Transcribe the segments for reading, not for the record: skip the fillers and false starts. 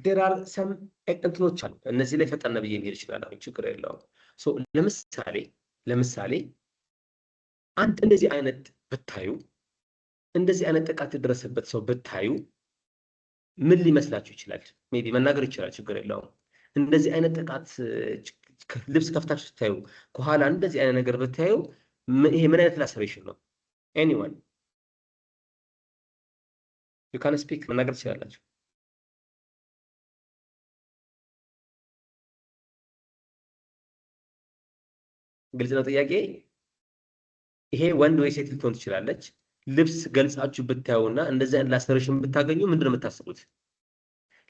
There are some እንትኖች አሉ። እነዚህ ላይ ፈጠን ብዬ መሄድ እችላለሁ፣ ችግር የለውም። ለምሳሌ አንድ እንደዚህ አይነት ብታዩ፣ እንደዚህ አይነት ጥቃት የደረሰበት ሰው ብታዩ ምን ሊመስላችሁ ይችላል? Maybe መናገር ይችላል፣ ችግር የለውም። እንደዚህ አይነት ጥቃት ልብስ ከፍታችሁ ስታዩ ከኋላ እንደዚህ አይነት ነገር ብታዩ ይሄ ምን አይነት laceration ነው? Anyone, you can speak፣ መናገር ትችላላችሁ። ግልጽ ነው ጥያቄ። ይሄ ወንድ ወይ ሴት ልትሆን ትችላለች። ልብስ ገልጻችሁ ብታዩና እንደዚህ አይነት laceration ብታገኙ ምንድን ነው የምታስቡት?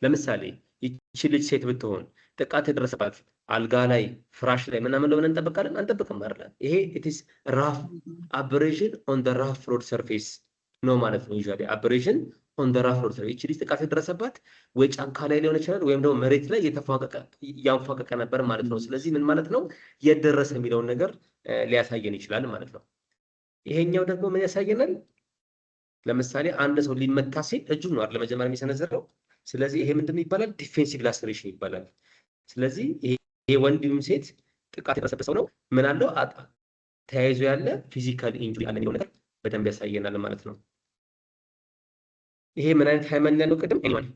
ለምሳሌ ይቺ ልጅ ሴት ብትሆን ጥቃት የደረሰባት አልጋ ላይ ፍራሽ ላይ ምናምን ለምን እንጠብቃለን? አንጠብቅም አይደለ? ይሄ it's rough abrasion on the rough road surface ነው ማለት ነው። Usually abrasion on the rough road surface። ይቺ ልጅ ጥቃት የደረሰባት ወይ ጫካ ላይ ሊሆን ይችላል ወይም ደግሞ መሬት ላይ እየተፏቀቀ እያንፏቀቀ ነበር ማለት ነው። ስለዚህ ምን ማለት ነው የደረሰ የሚለውን ነገር ሊያሳየን ይችላል ማለት ነው። ይሄኛው ደግሞ ምን ያሳየናል? ለምሳሌ አንድ ሰው ሊመታ ሲል እጁን ነው አይደል መጀመሪያ የሚሰነዝረው። ስለዚህ ይሄ ምንድን ነው ይባላል? Defensive laceration ይባላል። ስለዚህ ይሄ ወንድ ይሁን ሴት ጥቃት የደረሰበት ሰው ነው፣ ምን አለው ተያይዞ ያለ physical injury አለ የሚለው ነገር በደንብ ያሳየናል ማለት ነው። ይሄ ምን አይነት hymen ያለው ቅድም? Anyone፣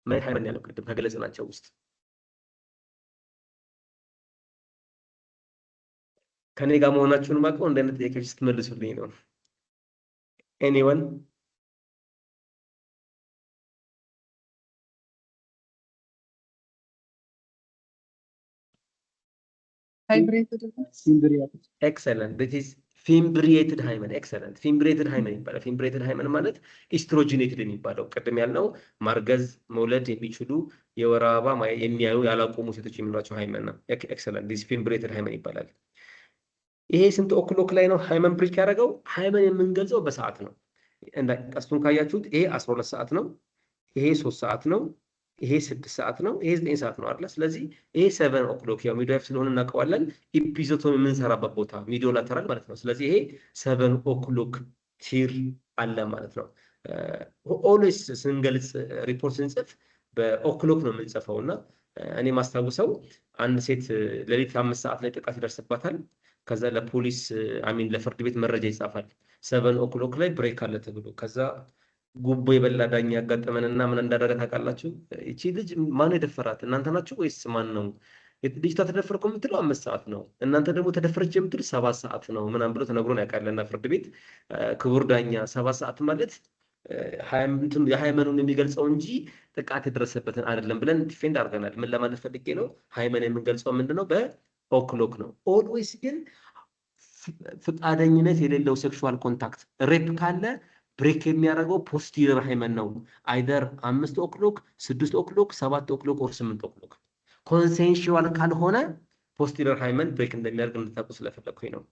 ምን አይነት hymen ያለው ቅድም ከገለጽናቸው ውስጥ? ከኔ ጋር መሆናችሁን ማውቀው እንደ አይነት ጥያቄዎች ስትመልሱልኝ ነው። Anyone? Excellent, this fimbriated hymen። Excellent, fimbriated hymen ይባላል። Fimbriated hymen ማለት estrogenated የሚባለው ቅድም ያልነው ማርገዝ መውለድ የሚችሉ የወር አበባ የሚያዩ ያላቆሙ ሴቶች የሚሏቸው hymen ነው። Excellent, this fimbriated hymen ይባላል። ይሄ ስንት o'clock ላይ ነው hymen break ያደረገው? Hymen የምንገልጸው በሰዓት ነው። ቀስቱን ካያችሁት ይሄ 12 ሰዓት ነው። ይሄ 3 ሰዓት ነው። ይሄ 6 ሰዓት ነው። ይሄ 9 ሰዓት ነው አይደለ? ስለዚህ ይሄ 7 o'clock ያው midwife ስለሆነ እናውቀዋለን። Episiotomy የምንሰራበት ቦታ mediolateral ማለት ነው። ስለዚህ ይሄ 7 o'clock tear አለ ማለት ነው። Always ስንገልጽ ሪፖርት ስንጽፍ በ o'clock ነው የምንጽፈው። እና እኔ ማስታውሰው አንድ ሴት ሌሊት 5 ሰዓት ላይ ጥቃት ይደርስባታል። ከዛ ለፖሊስ፣ I mean ለፍርድ ቤት መረጃ ይጻፋል። 7 o'clock ላይ break አለ ተብሎ። ከዛ ጉቦ የበላ ዳኛ ያጋጠመንና ምን እንዳደረገ ታውቃላችሁ? ይቺ ልጅ ማነው የደፈራት? እናንተ ናችሁ ወይስ ማን ነው? ልጅቷ ተደፈርኩ የምትለው 5 ሰዓት ነው፣ እናንተ ደግሞ ተደፈረች የምትሉ 7 ሰዓት ነው ምናምን ብሎ ተነግሮን ያውቃልና ፍርድ ቤት ክቡር ዳኛ 7 ሰዓት ማለት የ hymen ኡን የሚገልጸው እንጂ ጥቃት የደረሰበትን አይደለም ብለን defend አድርገናል። ምን ለማለት ፈልጌ ነው? Hymen የምንገልጸው ምንድነው? በ o'clock ነው። Always ግን ፍቃደኝነት የሌለው sexual contact rape ካለ break የሚያደርገው posterior hymen ነው። Either 5 o'clock፣ 6 o'clock፣ 7 o'clock or 8 o'clock። Consensual ካልሆነ posterior hymen break እንደሚያደርግ እንድታውቁ ስለፈለግኩኝ ነው።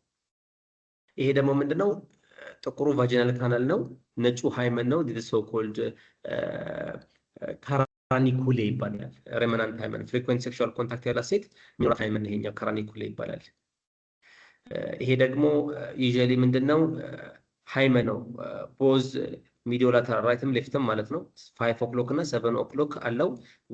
ይሄ ደግሞ ምንድነው? ጥቁሩ vaginal canal ነው፣ ነጩ hymen ነው። This so called carunculae ይባላል። Remnant hymen፣ frequent sexual contact ያላት ሴት የሚኖራት hymen ይሄኛው carunculae ይባላል። ይሄ ደግሞ usually ምንድነው? Hymen ነው። Both mediolateral right ም left ም ማለት ነው። 5 o'clock እና 7 o'clock አለው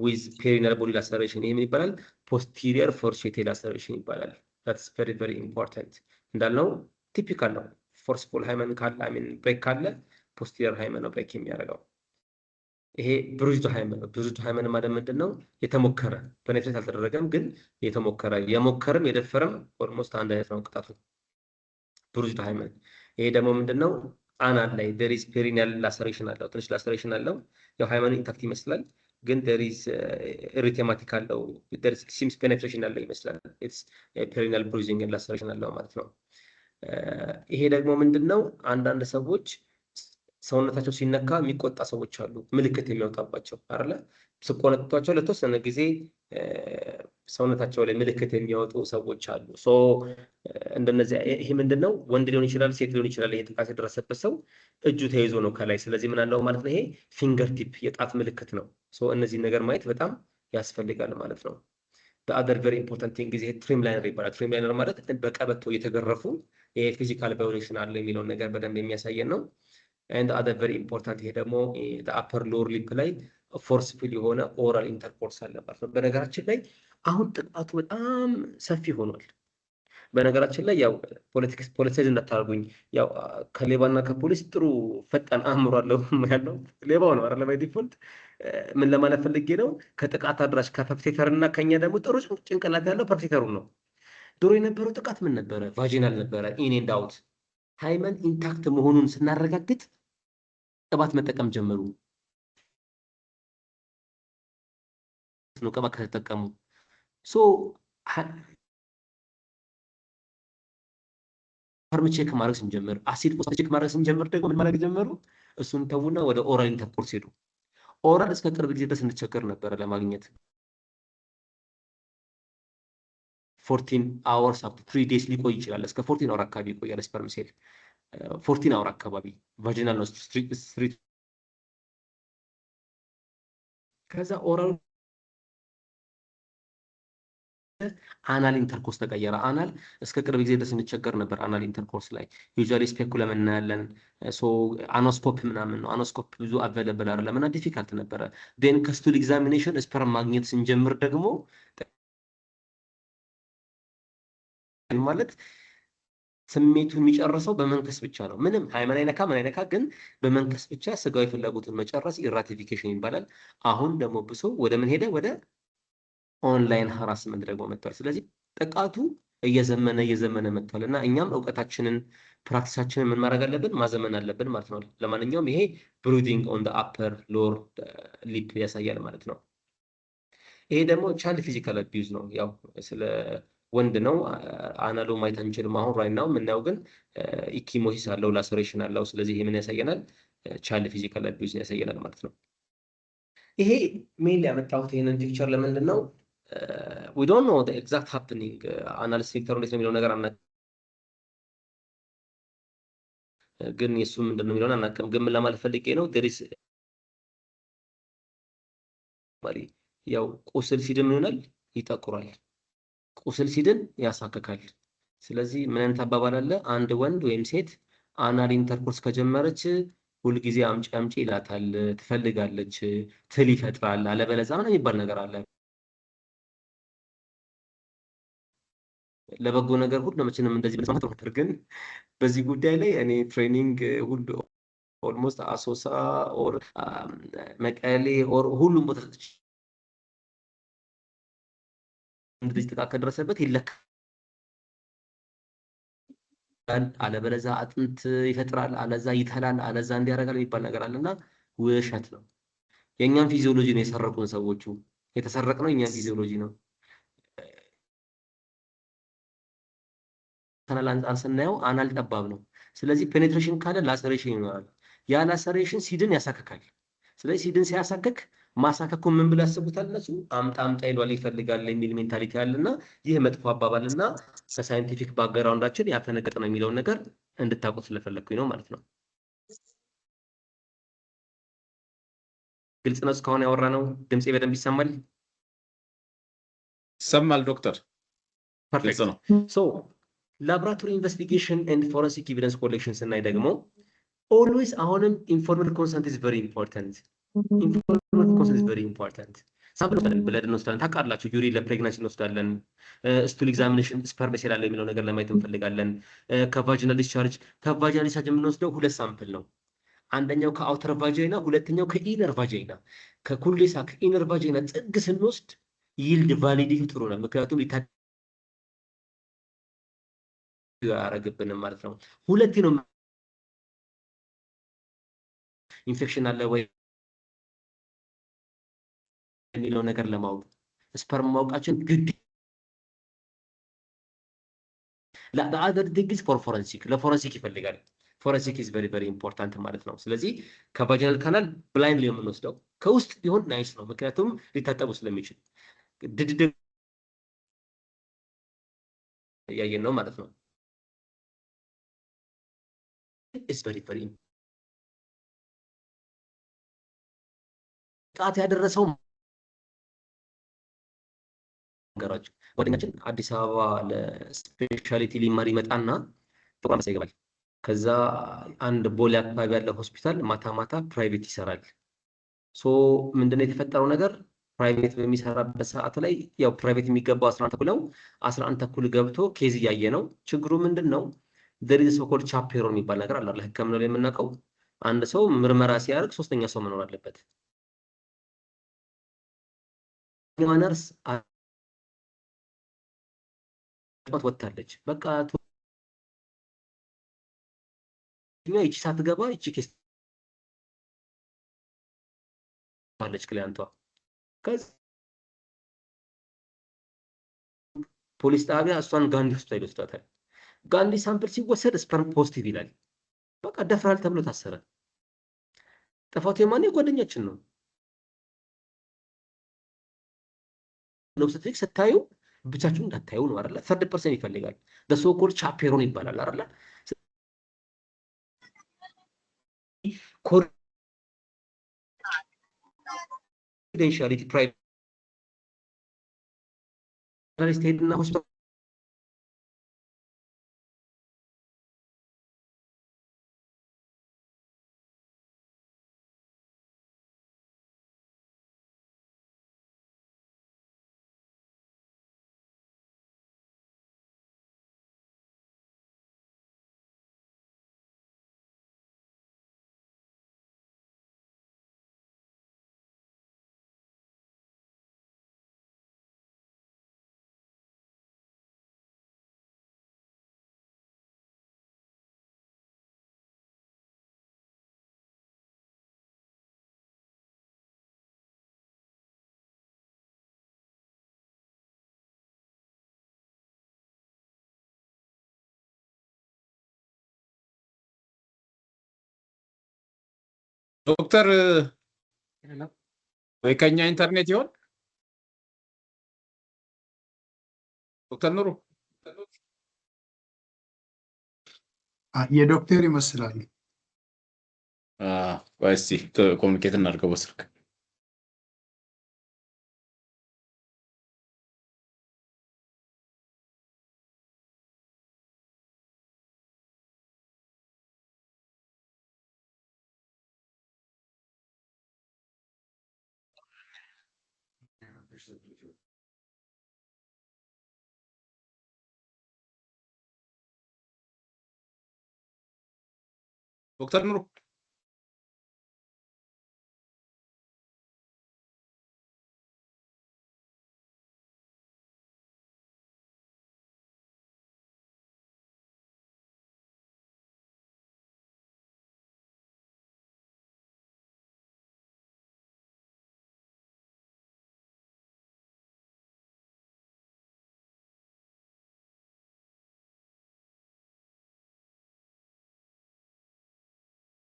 with perineal body laceration። ይሄ ምን ይባላል? Posterior fourchette laceration ይባላል። That's very very important። እንዳልነው typical ነው። Forceful hymen ካለ፣ I mean break ካለ posterior hymen ነው break የሚያደርገው። ይሄ bruised hymen ነው። Bruised hymen ማለት ምንድን ነው? የተሞከረ፣ penetrate አልተደረገም፣ ግን የተሞከረ፣ የሞከረም የደፈረም almost አንድ አይነት ነው ቅጣቱ። Bruised hymen። ይሄ ደግሞ ምንድን ነው? Anal ላይ there is perineal laceration አለው፣ ትንሽ laceration አለው። ያው hymen ኡ intact ይመስላል፣ ግን there is erythematic አለው፣ there is seems penetration ያለው ይመስላል። It's perineal bruising laceration አለው ማለት ነው። ይሄ ደግሞ ምንድን ነው? አንዳንድ ሰዎች ሰውነታቸው ሲነካ የሚቆጣ ሰዎች አሉ፣ ምልክት የሚያወጣባቸው አይደለ? ስቆነጥጧቸው ለተወሰነ ጊዜ ሰውነታቸው ላይ ምልክት የሚያወጡ ሰዎች አሉ። So እንደነዚህ ይሄ ምንድን ነው? ወንድ ሊሆን ይችላል፣ ሴት ሊሆን ይችላል። ይሄ ጥቃት የደረሰበት ሰው እጁ ተይዞ ነው ከላይ። ስለዚህ ምን አለው ማለት ነው? ይሄ finger tip የጣት ምልክት ነው። So እነዚህን ነገር ማየት በጣም ያስፈልጋል ማለት ነው። Other very important thing ይሄ trimliner ይባላል። Trimliner ማለት በቀበቶ እየተገረፉ ይሄ physical violation አለ የሚለውን ነገር በደንብ የሚያሳየን ነው። And other very important ይሄ ደግሞ upper lower lip ላይ Forceful የሆነ oral intercourse አለ ማለት ነው። በነገራችን ላይ አሁን ጥቃቱ በጣም ሰፊ ሆኗል። በነገራችን ላይ ያው politics politicize እንዳታደርጉኝ፣ ያው ከሌባና ከፖሊስ ጥሩ ፈጣን አእምሮ አለው ያለው ሌባው ነው አይደለ? By default ምን ለማለት ፈልጌ ነው? ከጥቃት አድራሽ ከ perpetrator እና ከኛ ደግሞ ጥሩ ጭንቅላት ያለው perpetrator ኡ ነው። ድሮ የነበረው ጥቃት ምን ነበረ? Vaginal ነበረ፣ in and out። Hymen intact መሆኑን ስናረጋግጥ ቅባት መጠቀም ጀመሩ ነው። ቅባት ከተጠቀሙ so sperm check ማድረግ ስንጀምር፣ acid check ማድረግ ስንጀምር ደግሞ ምን ማድረግ ጀመሩ? እሱን ተዉና ወደ oral intercourse ሄዱ። Oral እስከ ቅርብ ጊዜ ድረስ እንቸገር ነበረ ለማግኘት፣ 14 hours up 3 days ሊቆይ ይችላል። እስከ 14 hour አካባቢ ይቆያል። Sperm cell 14 hour አካባቢ vaginal ነው street። ከዛ oral anal intercourse ተቀየረ። Anal እስከ ቅርብ ጊዜ ድረስ እንቸገር ነበር። Anal intercourse ላይ usually speculum እናያለን። So anoscope ምናምን ነው። Anoscope ብዙ available አይደለም እና difficult ነበረ። Then ከ stool examination sperm ማግኘት ስንጀምር ደግሞ ማለት ስሜቱ የሚጨርሰው በመንከስ ብቻ ነው። ምንም hymen አይነካ ምን አይነካ፣ ግን በመንከስ ብቻ ስጋዊ ፍላጎቱን መጨረስ eratification ይባላል። አሁን ደግሞ ብሶ ወደ ምን ሄደ? ወደ online harassment ደግሞ መጥቷል። ስለዚህ ጥቃቱ እየዘመነ እየዘመነ መጥቷል እና እኛም እውቀታችንን practice ኣችንን ምን ማድረግ አለብን? ማዘመን አለብን ማለት ነው። ለማንኛውም ይሄ bruising on upper lower lip ያሳያል ማለት ነው። ይሄ ደግሞ child physical abuse ነው። ያው ስለ ወንድ ነው። Anal ኡ ማየት አንችልም አሁን right now። የምናየው ግን ecchymosis አለው፣ laceration አለው። ስለዚህ ይሄ ምን ያሳየናል? Child physical abuse ያሳየናል ማለት ነው። ይሄ main ያመጣሁት ይሄንን picture ለምንድን ነው? We don't know exact happening anal sphincter ኡ እንዴት ነው የሚለው ነገር አናውቅም። ግን የእሱ ምንድን ነው የሚለውን አናውቅም። ግን ምን ለማለት ፈልጌ ነው፣ there is ያው ቁስል ሲድን ምን ይሆናል? ይጠቁራል። ቁስል ሲድን ያሳክካል። ስለዚህ ምን አይነት አባባል አለ? አንድ ወንድ ወይም ሴት anal intercourse ከጀመረች ሁልጊዜ አምጪ አምጪ ይላታል፣ ትፈልጋለች፣ ትል ይፈጥራል፣ አለበለዚያ ምናምን የሚባል ነገር አለ። ለበጎ ነገር ሁሉ መቼም እንደዚህ መስማት ነበር። ግን በዚህ ጉዳይ ላይ እኔ training ሁሉ almost አሶሳ or መቀሌ or ሁሉም ቦታ አንድ ልጅ ጥቃት ከደረሰበት ይለካል፣ አለበለዛ አጥንት ይፈጥራል፣ አለዛ ይተላል፣ አለዛ እንዲያደርጋል የሚባል ነገር አለና ውሸት ነው። የእኛን physiology ነው የሰረቁን ሰዎቹ። የተሰረቅነው የእኛን physiology ነው። Anal አንጻር ስናየው anal ጠባብ ነው። ስለዚህ penetration ካለ laceration ይኖራል። ያ laceration ሲድን ያሳክካል። ስለዚህ ሲድን ሲያሳክክ ማሳከኩ ምን ብለው ያስቡታል እነሱ? አምጣ አምጣ ይሏል ይፈልጋል የሚል mentality አለና ይህ መጥፎ አባባልና ከ scientific background ኣችን ያፈነገጠ ነው የሚለውን ነገር እንድታውቁት ስለፈለግኩኝ ነው ማለት ነው። ግልጽ ነው እስካሁን ያወራነው? ድምፄ በደንብ ይሰማል? ይሰማል ዶክተር። Perfect። ግልጽ ነው። So laboratory investigation and forensic evidence collection ስናይ ደግሞ always አሁንም informed consent is very important። Informed consent is very important። Sample እንወስዳለን፣ blood እንወስዳለን። ታውቃላችሁ፣ urine ለ pregnancy እንወስዳለን። Stool examination sperm cell አለ የሚለው ነገር ለማየት እንፈልጋለን። ከ vaginal discharge የምንወስደው ሁለት sample ነው። አንደኛው ከ outer vagina፣ ሁለተኛው ከ inner vagina። ከኩሌሳ ከ inner vagina ጥግ ስንወስድ yield validity ጥሩ ነው፣ ምክንያቱም ሊታ አያደርግብንም ማለት ነው። ሁለቴ ነው ኢንፌክሽን አለ ወይ የሚለው ነገር ለማወቅ sperm ማወቃችን ግድ ለ other things for forensic ለ forensic ይፈልጋል። Forensic is very very important ማለት ነው። ስለዚህ ከ vaginal canal blind የምንወስደው ከውስጥ ቢሆን nice ነው፣ ምክንያቱም ሊታጠቡ ስለሚችል ድድድ እያየን ነው ማለት ነው። Is very very ጥቃት ያደረሰው ነገራቸው ጓደኛችን አዲስ አበባ ለ specialty ሊማር ይመጣና ጥቁር አንበሳ ይገባል። ከዛ አንድ ቦሌ አካባቢ ያለ ሆስፒታል ማታ ማታ private ይሰራል። So ምንድነው የተፈጠረው ነገር? Private በሚሰራበት ሰዓት ላይ ያው private የሚገባው 11 ተኩል ነው። 11 ተኩል ገብቶ case እያየ ነው። ችግሩ ምንድን ነው? There is so-called chaperone የሚባል ነገር አለ። ሕክምና ላይ የምናውቀው አንድ ሰው ምርመራ ሲያደርግ ሶስተኛ ሰው መኖር አለበት። ነርስ ወጥታለች። በቃ ይቺ ሳትገባ ይቺ case አለች client ቷ። ከዚ ፖሊስ ጣቢያ እሷን ጋንዲ ሆስፒታል ይወስዷታል። ጋንዲ sample ሲወሰድ sperm positive ይላል። በቃ ደፍራል ተብሎ ታሰረ። ጥፋቱ የማን? የጓደኛችን ነው። Obstetric ስታዩ ብቻችሁን እንዳታዩ ነው አይደለ? Third person ይፈልጋል። So-called chaperone ይባላል አይደለ? Confidentiality private ስትሄድና ሆስፒታል ዶክተር፣ ወይ ከኛ ኢንተርኔት ይሆን? ዶክተር ኑሩ። የዶክተር ይመስላል። ቆይ እስኪ communicate እናድርገው በስልክ። ዶክተር ኑሩ።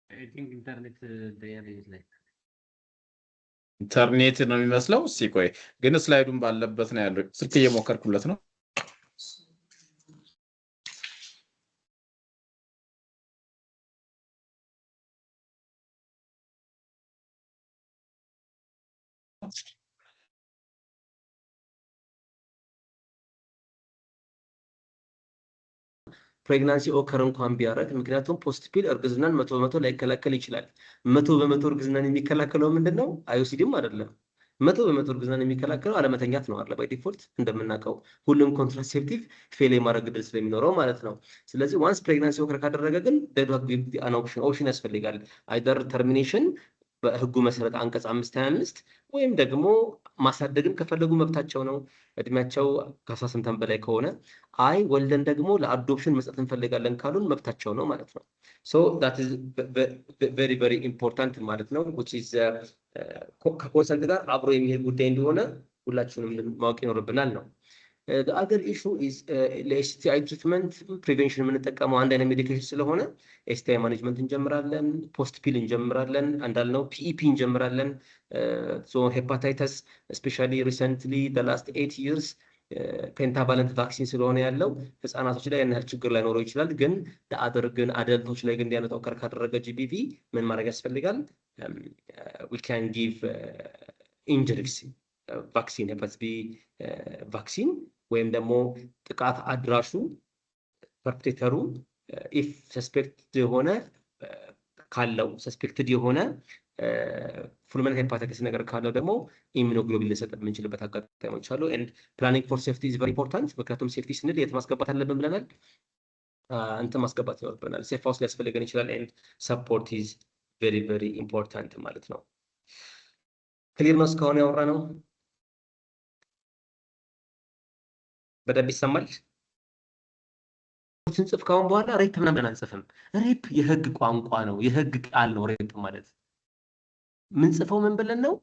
I think ኢንተርኔት ይመስላል። ኢንተርኔት ነው የሚመስለው። እስኪ ቆይ ግን slide ኡን ባለበት ነው ያለው። ስልክ እየሞከርኩለት ነው። Pregnancy occur እንኳን ቢያደርግ፣ ምክንያቱም post pill እርግዝናን 100% ላይከላከል ይችላል። 100% እርግዝናን የሚከላከለው ምንድን ነው? IUCD ም አይደለም። 100% እርግዝናን የሚከላከለው አለመተኛት ነው አለ። By default እንደምናውቀው ሁሉም contraceptive fail የማድረግ ዕድል ስለሚኖረው ማለት ነው። ስለዚህ once pregnancy occur ካደረገ ግን an option ያስፈልጋል። Either termination በህጉ መሰረት አንቀጽ 525 ወይም ደግሞ ማሳደግም ከፈለጉ መብታቸው ነው። እድሜያቸው ከ18 ዓመት በላይ ከሆነ፣ አይ ወልደን ደግሞ ለ adoption መስጠት እንፈልጋለን ካሉን መብታቸው ነው ማለት ነው። So that is very, very important ማለት ነው። Which is ከ consent ጋር አብሮ የሚሄድ ጉዳይ እንደሆነ ሁላችንም ማወቅ ይኖርብናል ነው። Other issue is ለ STI treatment prevention የምንጠቀመው አንድ አይነት medication ስለሆነ STI management እንጀምራለን፣ post pill እንጀምራለን፣ እንዳልነው PEP እንጀምራለን። Hepatitis especially recently, last 8 years pentavalent vaccine ስለሆነ ያለው ህፃናቶች ላይ ያን ያህል ችግር ላይኖረው ይችላል። ግን other ግን adult ኦች ላይ ግን እንዲህ አይነት occur ካደረገ GBV ምን ማድረግ ያስፈልጋል? We can give Engerix vaccine፣ hepatitis B vaccine፣ ወይም ደግሞ ጥቃት አድራሹ perpetrator ኡ if suspect የሆነ ካለው suspected የሆነ Fulminant hepatitis ነገር ካለው ደግሞ immunoglobulin ልንሰጥ የምንችልበት አጋጣሚዎች አሉ። And planning for safety is very important። ምክንያቱም safety ስንል የት ማስገባት አለብን ብለናል? እንትን ማስገባት ይኖርብናል። Safe house ሊያስፈልገን ይችላል። And support is very, very important ማለት ነው። Clear ነው እስካሁን ያወራነው? በደንብ ይሰማል? ስንጽፍ ካሁን በኋላ rape ምናምን አንጽፍም። Rape የህግ ቋንቋ ነው፣ የህግ ቃል ነው። Rape ማለት ምንጽፈው ምን ብለን ነው?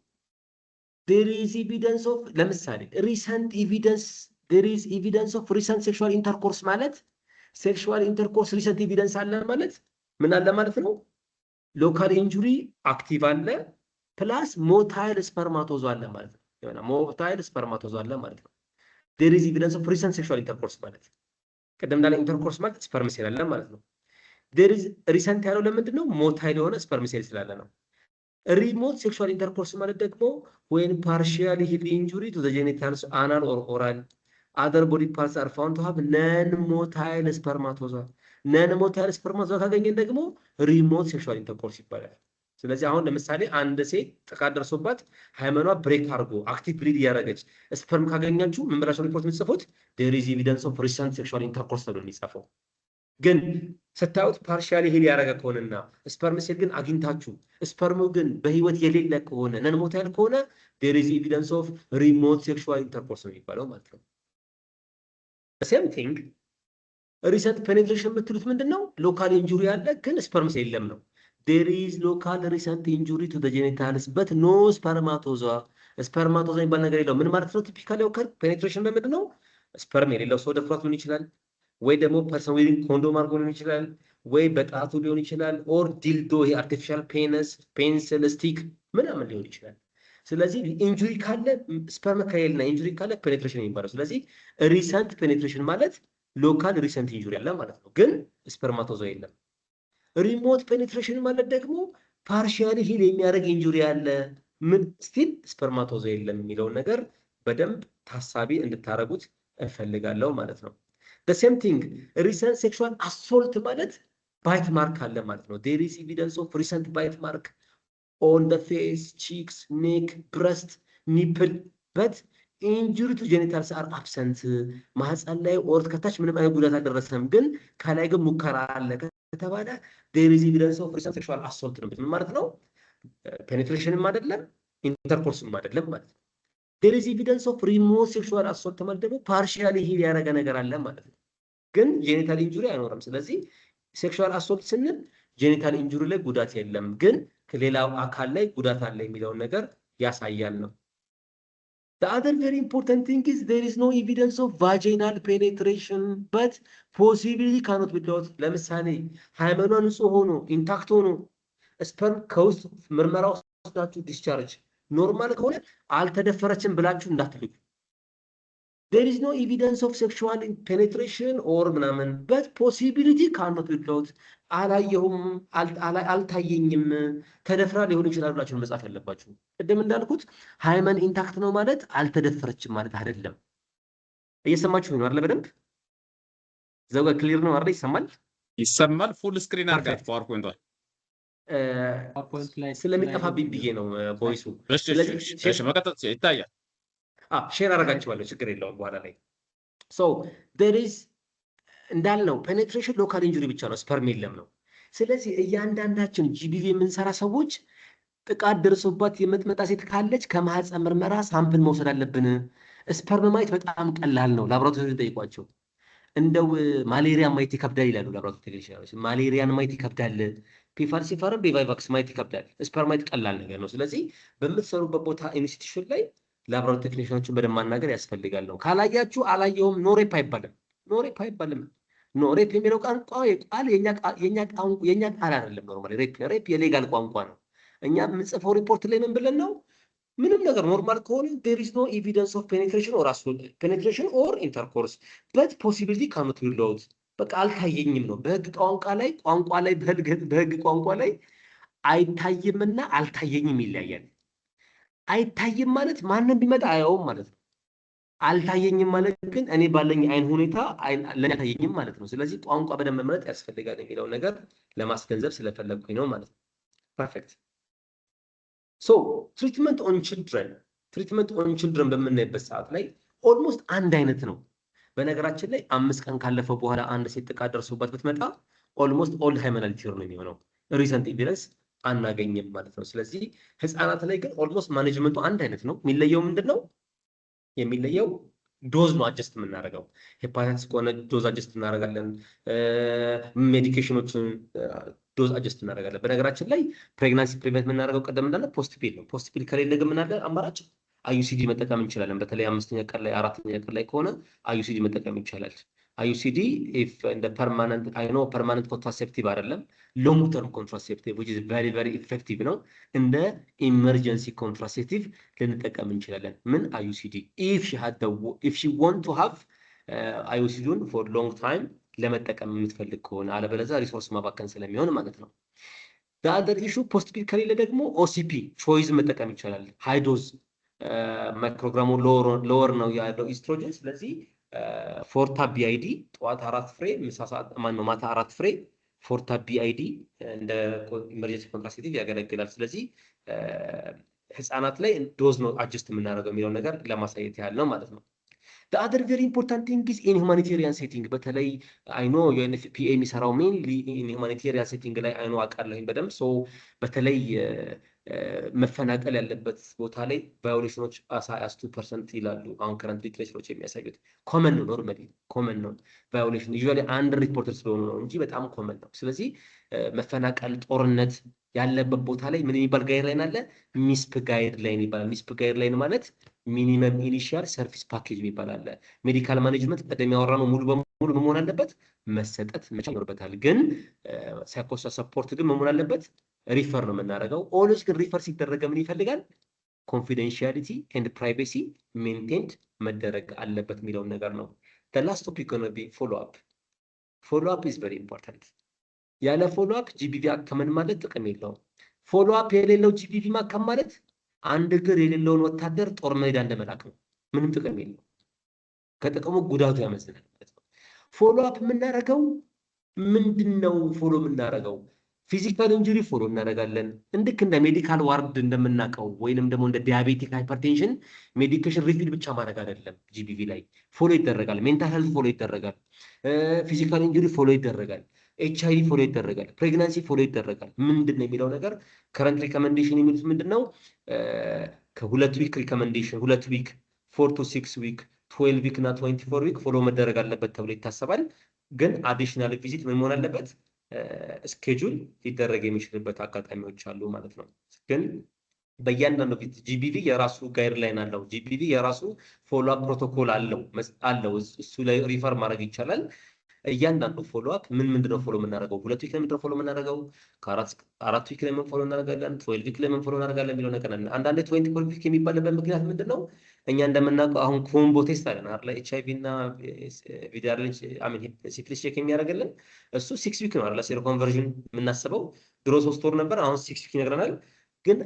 There is evidence of፣ ለምሳሌ recent evidence፣ there is evidence of recent sexual intercourse ማለት፣ sexual intercourse recent evidence አለ ማለት ምን አለ ማለት ነው? Local injury active አለ plus motile spermatozoa አለ ማለት ነው። የሆነ motile spermatozoa አለ ማለት ነው። There is evidence of recent sexual intercourse ማለት ቅድም እንዳለ intercourse ማለት sperm cell አለ ማለት ነው። There is recent ያለው ለምንድን ነው? Motile የሆነ sperm cell ስላለ ነው። Remote sexual intercourse ማለት ደግሞ when partially healed injury to the genitals, anal or oral, other body parts are found to have non motile spermatozoa። Non motile spermatozoa ካገኘን ደግሞ remote sexual intercourse ይባላል። ስለዚህ አሁን ለምሳሌ አንድ ሴት ጥቃት ደርሶባት hymen ኗ break አድርጎ active bleed እያደረገች sperm ካገኛችሁ ምን ብላችሁ ሪፖርት የምትጽፉት? There is evidence of recent sexual intercourse ተብሎ የሚጻፈው። ግን ስታዩት partially heal ያደረገ ከሆነና sperm cell ግን አግኝታችሁ sperm ኡ ግን በህይወት የሌለ ከሆነ፣ non motile ከሆነ፣ there is evidence of remote sexual intercourse ነው የሚባለው ማለት ነው። Same thing, recent penetration የምትሉት ምንድን ነው? Local injury ያለ ግን sperm cell የለም ነው። There is local recent injury to genitals but no spermatozoa። Spermatozoa የሚባል ነገር የለውም። ምን ማለት ነው? Typically occur penetration በምንድን ነው? Sperm የሌለው ሰው ደፍሯት ሊሆን ይችላል፣ ወይ ደግሞ person wearing condom አድርጎ ሊሆን ይችላል፣ ወይ በጣቱ ሊሆን ይችላል፣ or dildo፣ ይሄ artificial penis፣ pencil stick ምናምን ሊሆን ይችላል። ስለዚህ injury ካለ፣ sperm ከሌለና injury ካለ penetration የሚባለው። ስለዚህ recent penetration ማለት local recent injury አለ ማለት ነው፣ ግን spermatozoa የለም። Remote penetration ማለት ደግሞ partially heal የሚያደርግ injury አለ፣ ምን still spermatozoa የለም የሚለውን ነገር በደንብ ታሳቢ እንድታደርጉት እፈልጋለሁ ማለት ነው። Same thing, recent sexual assault ማለት bite mark አለ ማለት ነው። There is evidence of recent bite mark on the face, cheeks, neck, breast, nipple, but injury to genitals are absent። ማህፀን ላይ or ከታች ምንም አይነት ጉዳት አልደረሰም፣ ግን ከላይ ግን ሙከራ አለ ከተባለ there is evidence of recent sexual assault ነው። ምን ማለት ነው? Penetration ም አይደለም፣ intercourse ም አይደለም ማለት ነው። There is evidence of remote sexual assault ማለት ደግሞ partially heal ያደረገ ነገር አለ ማለት ነው፣ ግን genital injury አይኖርም። ስለዚህ sexual assault ስንል genital injury ላይ ጉዳት የለም፣ ግን ከሌላው አካል ላይ ጉዳት አለ የሚለውን ነገር ያሳያል ነው። The other very important thing is there is no evidence of vaginal penetration, but possibility cannot be ruled out። ለምሳሌ hymen ኗ ንጹህ ሆኖ፣ intact ሆኖ፣ sperm ከውስጥ ምርመራ ወስዳችሁ discharge normal ከሆነ አልተደፈረችም ብላችሁ እንዳትልኩ። There is no evidence of sexual penetration or ምናምን but possibility cannot be ruled out። አላየሁም፣ አልታየኝም፣ ተደፍራ ሊሆን ይችላል ብላችሁ መጻፍ ያለባችሁ። ቅድም እንዳልኩት hymen intact ነው ማለት አልተደፈረችም ማለት አይደለም። እየሰማችሁ ነው አይደለ? በደንብ እዛው ጋር clear ነው አይደለ? ይሰማል? ይሰማል። Full screen አድርጋት PowerPoint ቷን። ስለሚጠፋብኝ ብዬ ነው voice ኡ። እሺ፣ መቀጠል ይታያል። Share አደርጋችኋለሁ፣ ችግር የለውም በኋላ ላይ። So there is እንዳልነው penetration local injury ብቻ ነው፣ sperm የለም ነው። ስለዚህ እያንዳንዳችን GBV የምንሰራ ሰዎች ጥቃት ደርሶባት የምትመጣ ሴት ካለች ከማህፀን ምርመራ sample መውሰድ አለብን። Sperm ማየት በጣም ቀላል ነው። ላቦራቶሪ ጠይቋቸው። እንደው malaria ማየት ይከብዳል ይላሉ ላቦራቶሪ technician ኖች። Malaria ን ማየት ይከብዳል። P. falciparum፣ B. vivax ማየት ይከብዳል። Sperm ማየት ቀላል ነገር ነው። ስለዚህ በምትሰሩበት ቦታ institution ላይ ላቦራቶሪ technician ኖችን በደንብ ማናገር ያስፈልጋል ነው። ካላያችሁ አላየሁም፣ no rape አይባልም። No rape አይባልም። No rape የሚለው ቋንቋ ቃል የኛ ቃል አይደለም። Normally rape የ legal ቋንቋ ነው። እኛ የምንጽፈው ሪፖርት ላይ ምን ብለን ነው? ምንም ነገር normal ከሆነ ዴር ኢዝ ኖ ኤቪደንስ ኦፍ ፔኔትሬሽን ኦር ፔኔትሬሽን ኦር ኢንተርኮርስ በት ፖሲቢሊቲ ካኖት ቢ ሩልድ። በቃ አልታየኝም ነው። በህግ ቋንቋ ላይ አይታይምና አልታየኝም ይለያያል። አይታይም ማለት ማንም ቢመጣ አያውም ማለት ነው። አልታየኝም ማለት ግን እኔ ባለኝ አይን ሁኔታ ለእኔ አልታየኝም ማለት ነው። ስለዚህ ቋንቋ በደንብ መምረጥ ያስፈልጋል የሚለውን ነገር ለማስገንዘብ ስለፈለግኩኝ ነው ማለት ነው። Perfect. So treatment on children በምናይበት ሰዓት ላይ almost አንድ አይነት ነው። በነገራችን ላይ 5 ቀን ካለፈው በኋላ አንድ ሴት ጥቃት ደርሶባት ብትመጣ almost old hymenal tear ነው የሚሆነው። Recent evidence አናገኝም ማለት ነው። ስለዚህ ህፃናት ላይ ግን almost management ኡ አንድ አይነት ነው። የሚለየው ምንድን ነው? የሚለየው dose ነው adjust የምናደርገው። ሄፓታይተስ ከሆነ dose adjust እናደርጋለን። Medication ኦችን dose adjust እናደርጋለን። በነገራችን ላይ pregnancy prevent የምናደርገው ቀደም እንዳለ post pill ነው። Post pill ከሌለ ግን ምን አለ አማራጭ? IUCD መጠቀም እንችላለን። በተለይ አምስተኛ ቀን ላይ፣ አራተኛ ቀን ላይ ከሆነ IUCD መጠቀም ይቻላል። IUCD if እንደ permanent፣ I know permanent contraceptive አይደለም፣ long term contraceptive which is very very effective ነው። እንደ emergency contraceptive ልንጠቀም እንችላለን። ምን IUCD if she want to have IUCD ውን for long time ለመጠቀም የምትፈልግ ከሆነ፣ አለበለዚያ resource ማባከን ስለሚሆን ማለት ነው። Other issue post pill ከሌለ ደግሞ OCP choice መጠቀም ይቻላል። High dose microgram ኡ lower ነው ያለው ኢስትሮጅን። ስለዚህ four tab BID፣ ጠዋት አራት ፍሬ፣ ምሳ ሰዓት ማነው ማታ አራት ፍሬ four tab BID እንደ emergency contraceptive ያገለግላል። ስለዚህ ህፃናት ላይ dose ነው adjust የምናደርገው የሚለው ነገር ለማሳየት ያህል ነው ማለት ነው። Other very important thing is in humanitarian setting። በተለይ I know UNFPA የሚሰራው mainly in humanitarian setting ላይ፣ I know አውቃለሁኝ በደንብ። So በተለይ መፈናቀል ያለበት ቦታ ላይ violation ኦች as high as 2% ይላሉ። አሁን current literature ኦች የሚያሳዩት common ነው፣ normally common ነው። Violation usually underreported ስለሆኑ ነው እንጂ በጣም common ነው። ስለዚህ መፈናቀል፣ ጦርነት ያለበት ቦታ ላይ ምን የሚባል guideline አለ? MISP guideline ይባላል። MISP guideline ማለት minimum initial service package የሚባል አለ። Medical management ቀደም ያወራነው ሙሉ በሙሉ መሆን አለበት፣ መሰጠት መቻል ይኖርበታል። ግን psychosocial support ግን መሆን አለበት። Refer ነው የምናደርገው። Always ግን refer ሲደረግ ምን ይፈልጋል? Confidentiality and privacy maintained መደረግ አለበት የሚለውን ነገር ነው። Last topic gonna be follow up። Follow up is very important። ያለ follow up GBV አከመን ማለት ጥቅም የለውም። Follow up የሌለው GBV ማከም ማለት አንድ እግር የሌለውን ወታደር ጦር ሜዳ እንደመላክ ነው። ምንም ጥቅም የለውም። ከጥቅሙ ጉዳቱ ያመዝናል ማለት ነው። Follow up የምናደርገው ምንድን ነው? Follow የምናደርገው physical injury follow እናደርጋለን። እንድክ እንደ medical ward እንደምናውቀው ወይንም ደግሞ እንደ diabetic hypertension medication refill ብቻ ማድረግ አይደለም። GBV ላይ follow ይደረጋል። Mental health follow ይደረጋል። Physical injury follow ይደረጋል። HIV follow ይደረጋል። Pregnancy follow ይደረጋል። ምንድን ነው የሚለው ነገር current recommendation የሚሉት ምንድን ነው? ከ2 week recommendation፣ 2 week፣ 4 to 6 week፣ 12 week እና 24 week follow መደረግ አለበት ተብሎ ይታሰባል። ግን additional visit ምን መሆን አለበት? Schedule ሊደረግ የሚችልበት አጋጣሚዎች አሉ ማለት ነው። ግን በእያንዳንዱ visit GBV የራሱ guideline አለው። GBV የራሱ follow up protocol አለው። እሱ ላይ refer ማድረግ ይቻላል። እያንዳንዱ follow up ምን ምንድነው follow የምናደርገው? 2 week ላይ ምንድነው follow የምናደርገው? ከአራት week ላይ ምን follow እናደርጋለን? 12 week ላይ ምን follow እናደርጋለን የሚለው ነገር አለ። አንዳንዴ 24 week የሚባልበት ምክንያት ምንድን ነው? እኛ እንደምናውቀው አሁን combo test አለን አይደለ? HIV እና VDRL፣ I mean syphilis check የሚያደርግልን እሱ 6 week ነው አይደለ? Seroconversion የምናስበው ድሮ 3 ወር ነበር፣ አሁን 6 week ይነግረናል። ግን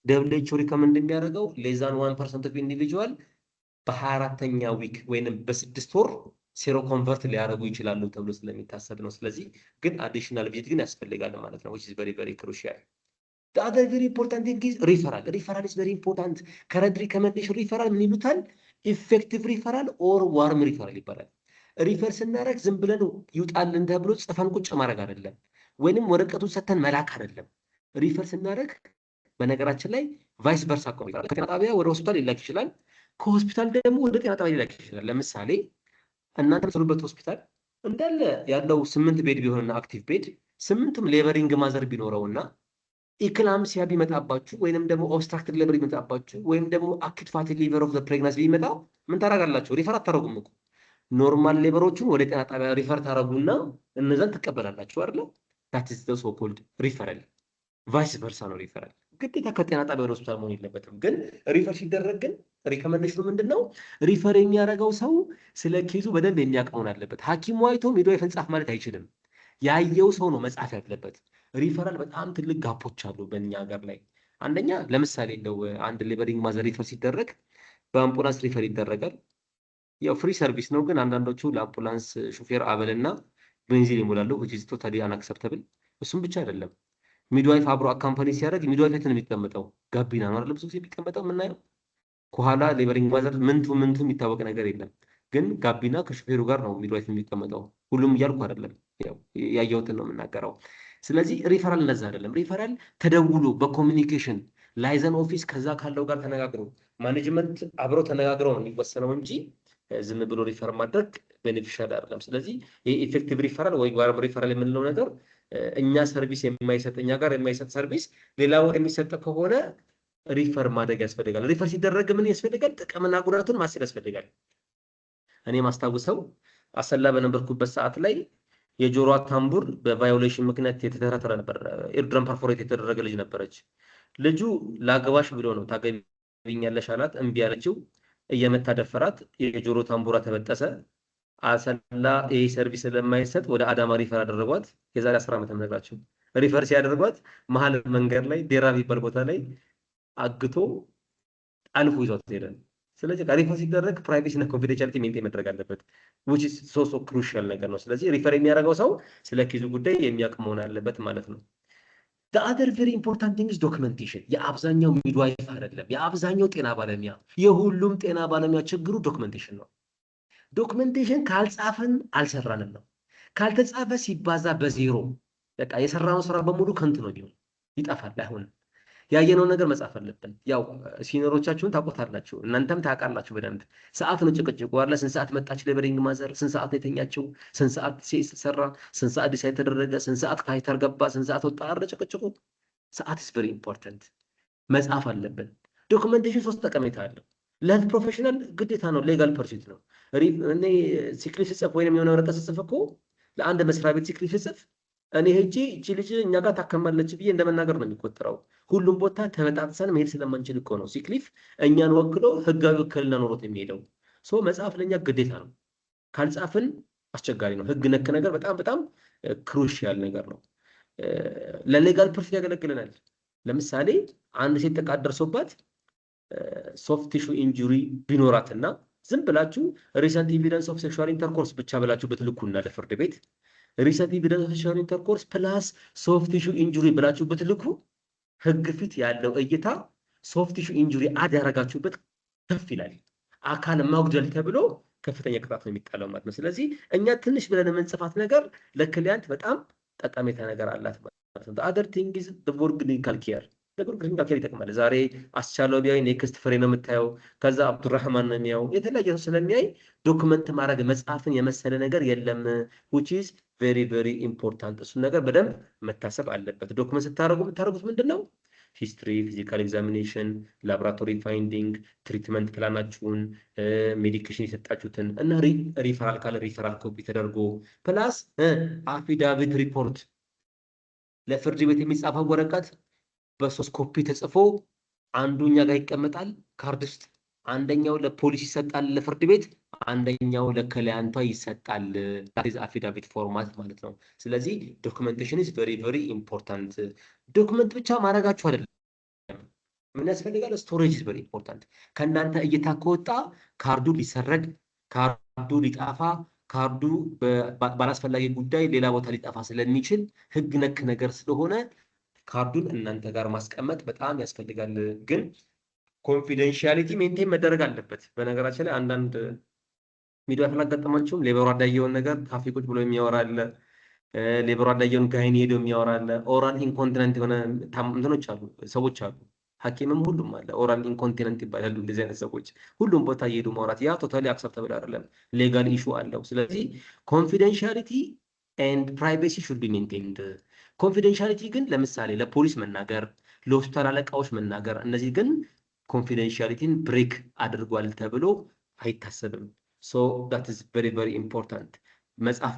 WHO recommend የሚያደርገው less than 1% of individual በ24ኛ week ወይንም በ6 ወር seroconvert ሊያደርጉ ይችላሉ ተብሎ ስለሚታሰብ ነው። ስለዚህ ግን additional visit ግን ያስፈልጋል ማለት ነው፣ which is very very crucial. The other very important thing is referral. Referral is very important. Current recommendation referral ምን ይሉታል? Effective referral or warm referral ይባላል። Refer ስናደርግ ዝም ብለን ይውጣልን ተብሎ ጽፈን ቁጭ ማድረግ አይደለም፣ ወይንም ወረቀቱን ሰተን መላክ አይደለም። Refer ስናደርግ በነገራችን ላይ vice versa እኮ ነው። ከጤና ጣቢያ ወደ ሆስፒታል ሊላክ ይችላል። ከሆስፒታል ደግሞ ወደ ጤና ጣቢያ ሊላክ ይችላል። ለምሳሌ እናንተ የምትሰሩበት ሆስፒታል እንዳለ ያለው ስምንት bed ቢሆንና active bed ስምንቱም laboring mother ቢኖረውና eclampsia ቢመጣባችሁ ወይንም ደግሞ obstructed labor ቢመጣባችሁ ወይም ደግሞ acute fatty liver of pregnancy ቢመጣ ምን ታደርጋላችሁ? Refer አታደርጉም እኮ። Normal labor ኦቹን ወደ ጤና ጣቢያ refer ታደርጉና እነዛን ትቀበላላችሁ አይደለ? That is the so called referral። Vice versa ነው ሪፈራል። ግዴታ ከጤና ጣቢያ ወደ ሆስፒታል መሆን የለበትም። ግን refer ሲደረግ ግን recommendation ኑ ምንድን ነው? Refer የሚያደርገው ሰው ስለ case ኡ በደንብ የሚያውቅ መሆን አለበት። ሐኪሙ አይቶ midwife ን ጻፍ ማለት አይችልም። ያየው ሰው ነው መጻፍ ያለበት። ሪፈራል በጣም ትልቅ gap ኦች አሉ በእኛ ሀገር ላይ። አንደኛ ለምሳሌ እንደው አንድ laboring mother refer ሲደረግ በአምቡላንስ refer ይደረጋል። ያው free service ነው፣ ግን አንዳንዶቹ ለአምቡላንስ ሹፌር አበልና ቤንዚን ይሞላሉ፣ which is totally unacceptable። እሱም ብቻ አይደለም፣ Midwife አብሮ accompany ሲያደርግ midwife የት ነው የሚቀመጠው? ጋቢና ነው አይደል? ብዙ ጊዜ የሚቀመጠው የምናየው ከኋላ laboring mother ምንቱ ምንቱ የሚታወቅ ነገር የለም። ግን ጋቢና ከሾፌሩ ጋር ነው midwife የሚቀመጠው። ሁሉም እያልኩ አይደለም፣ ያው ያየሁትን ነው የምናገረው። ስለዚህ ሪፈራል እንደዛ አይደለም። ሪፈራል ተደውሎ በ communication liaison office ከዛ ካለው ጋር ተነጋግሮ፣ management አብረው ተነጋግረው ነው የሚወሰነው እንጂ ዝም ብሎ refer ማድረግ beneficial አይደለም። ስለዚህ ይህ effective referral ወይ warm referral የምንለው ነገር እኛ service የማይሰጥ፣ እኛ ጋር የማይሰጥ service ሌላ ቦታ የሚሰጥ ከሆነ refer ማድረግ ያስፈልጋል። Refer ሲደረግ ምን ያስፈልጋል? ጥቅምና ጉዳቱን ማሰብ ያስፈልጋል። እኔ ማስታውሰው አሰላ በነበርኩበት ሰዓት ላይ የጆሮዋ ታምቡር በ violation ምክንያት የተተረተረ ነበር። Eardrum perforate የተደረገ ልጅ ነበረች። ልጁ ላግባሽ ብሎ ነው፣ ታገቢኛለሽ አላት። እምቢ አለችው። እየመታ ደፈራት። የጆሮ ታምቡራ ተበጠሰ። አሰላ ይህ service ስለማይሰጥ ወደ አዳማ refer አደረጓት። የዛሬ 10 ዓመት የምነግራቸው። Refer ሲያደርጓት መሀል መንገድ ላይ ዴራ የሚባል ቦታ ላይ አግቶ አልፎ ይዟት ሄደ። ስለዚህ refer ሲደረግ privacy እና confidentiality maintain መደረግ አለበት፣ which is so so crucial ነገር ነው። ስለዚህ refer የሚያደርገው ሰው ስለ case ኡ ጉዳይ የሚያውቅ መሆን አለበት ማለት ነው። The other very important thing is documentation። የአብዛኛው midwife አይደለም፣ የአብዛኛው ጤና ባለሙያ፣ የሁሉም ጤና ባለሙያ ችግሩ documentation ነው። Documentation ካልጻፍን አልሰራንም ነው። ካልተጻፈ ሲባዛ በዜሮ፣ በቃ የሰራነው ስራ በሙሉ ከንቱ ነው የሚሆን፣ ይጠፋል፣ አይሆንም። ያየነውን ነገር መጻፍ አለብን። ያው senior ኦቻችሁን ታውቁታላችሁ፣ እናንተም ታውቃላችሁ በደንብ። ሰዓት ነው ጭቅጭቁ አለ። ስንት ሰዓት መጣች laboring mother፣ ስንት ሰዓት ነው የተኛችው፣ ስንት ሰዓት CS ሰራ፣ ስንት ሰዓት decide ተደረገ፣ ስንት ሰዓት catheter ገባ፣ ስንት ሰዓት ወጣ፣ አለ ጭቅጭቁ። ሰዓት is very important፣ መጻፍ አለብን። Documentation ሶስት ጠቀሜታ አለው። ለ health professional ግዴታ ነው፣ legal pursuit ነው። እኔ sick leave ስጽፍ ወይም የሆነ ወረቀት ስጽፍ እኮ፣ ለአንድ መስሪያ ቤት sick leave ስጽፍ እኔ ሄጄ እቺ ልጅ እኛ ጋር ታከማለች ብዬ እንደመናገር ነው የሚቆጠረው። ሁሉም ቦታ ተበጣጥሰን መሄድ ስለማንችል እኮ ነው sick leave እኛን ወክሎ ህጋዊ ውክልና ኖሮት የሚሄደው። So መጻፍ ለእኛ ግዴታ ነው። ካልጻፍን አስቸጋሪ ነው። ህግ ነክ ነገር በጣም በጣም crucial ነገር ነው። ለ legal pursuit ያገለግለናል። ለምሳሌ አንድ ሴት ጥቃት ደርሶባት soft tissue injury ቢኖራትና ዝም ብላችሁ recent evidence of sexual intercourse ብቻ ብላችሁ ብትልኩና ለፍርድ ቤት፣ recent evidence of sexual intercourse plus soft tissue injury ብላችሁ ብትልኩ ህግ ፊት ያለው እይታ soft tissue injury add ያደረጋችሁበት ከፍ ይላል። አካል ማጉደል ተብሎ ከፍተኛ ቅጣት ነው የሚጣለው ማለት ነው። ስለዚህ እኛ ትንሽ ብለን የምንጽፋት ነገር ለ client በጣም ጠቀሜታ ነገር አላት ማለት ነው። Other thing is for clinical care። ለ clinical care ይጠቅማል። ዛሬ አስቻለው ቢያይ next ፍሬ ነው የምታየው፣ ከዛ አብዱራህማን ነው የሚያው፣ የተለያየ ሰው ስለሚያይ document ማድረግ መጻፍን የመሰለ ነገር የለም፣ which is very very important። እሱን ነገር በደንብ መታሰብ አለበት። Document ስታደርጉ የምታደርጉት ምንድን ነው? History፣ physical examination፣ laboratory finding፣ treatment plan ኣችሁን፣ medication የሰጣችሁትን እና ሪፈራል ካለ referral copy ተደርጎ plus affidavit report፣ ለፍርድ ቤት የሚጻፈው ወረቀት በሶስት ኮፒ ተጽፎ አንዱ እኛ ጋር ይቀመጣል ካርድ ውስጥ፣ አንደኛው ለፖሊስ ይሰጣል ለፍርድ ቤት፣ አንደኛው ለ client ኧ ይሰጣል። Affidavit format ማለት ነው። ስለዚህ documentation is very very important። Document ብቻ ማድረጋችሁ አይደለም፣ ምን ያስፈልጋል? Storage is very important። ከእናንተ እይታ ከወጣ ካርዱ ሊሰረቅ፣ ካርዱ ሊጠፋ፣ ካርዱ ባላስፈላጊ ጉዳይ ሌላ ቦታ ሊጠፋ ስለሚችል፣ ህግ ነክ ነገር ስለሆነ ካርዱን እናንተ ጋር ማስቀመጥ በጣም ያስፈልጋል። ግን confidentiality maintain መደረግ አለበት። በነገራችን ላይ አንዳንድ ሚዲያ ካላጋጠማችሁም labor ward ያየውን ነገር ካፌ ቁጭ ብሎ የሚያወራ አለ። Labor ward ያየውን gyni ሄዶ የሚያወራ አለ። Oral incontinent የሆነ እንትኖች አሉ፣ ሰዎች አሉ። ሐኪምም ሁሉም አለ። Oral incontinent ይባላሉ እንደዚህ አይነት ሰዎች። ሁሉም ቦታ እየሄዱ ማውራት ያ totally acceptable አይደለም። Legal issue አለው። ስለዚህ confidentiality and privacy should be maintained። Confidentiality ግን ለምሳሌ ለፖሊስ መናገር፣ ለሆስፒታል አለቃዎች መናገር፣ እነዚህ ግን confidentiality ን break አድርጓል ተብሎ አይታሰብም። So that is very very important። መጻፍ